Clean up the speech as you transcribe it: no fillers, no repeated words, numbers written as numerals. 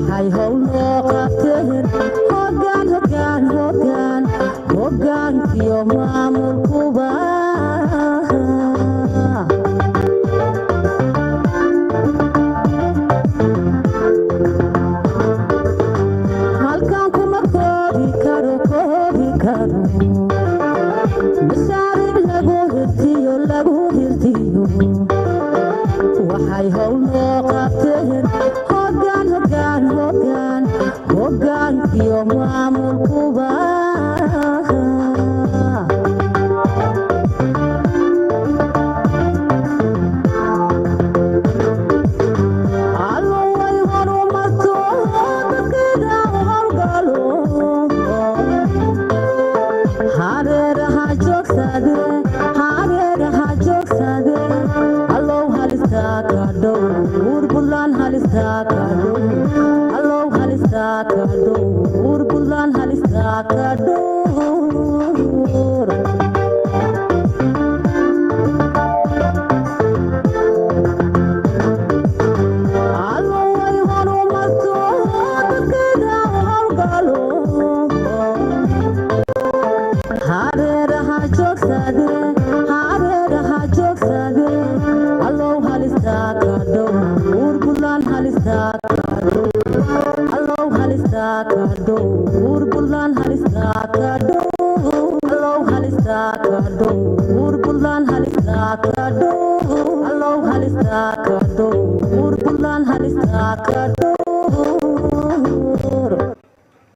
Waxay howl noo qabteen hoggaan, hoggaan, hoggaan, hoggaankiyo maamulkuba. Halkan kuma koobi karo, koobi karo mashaariic lagu hirtiyo, lagu hirtiyo. Waxay howl noo qabteen hoggaan, hoggaan, hoggaan, hoggaankiyo maamulkuba. Allo way horumarto, dadkeeda u howlgalo, hareeraha joogsade, hareeraha joogsade. Allow halistaa ka dhow Buntland, halistaa ka dhow. Allow halistaa ka dhow Buntland, halistaa ka dhow. Allo way horumarto, dadkeeda u howlgalo, hareeraha joogsade, hareeraha joogsade. Allow halistaa ka dhow Buntland, halistaa ka dhow. Allow halistaa ka dhow Buntland, halistaa ka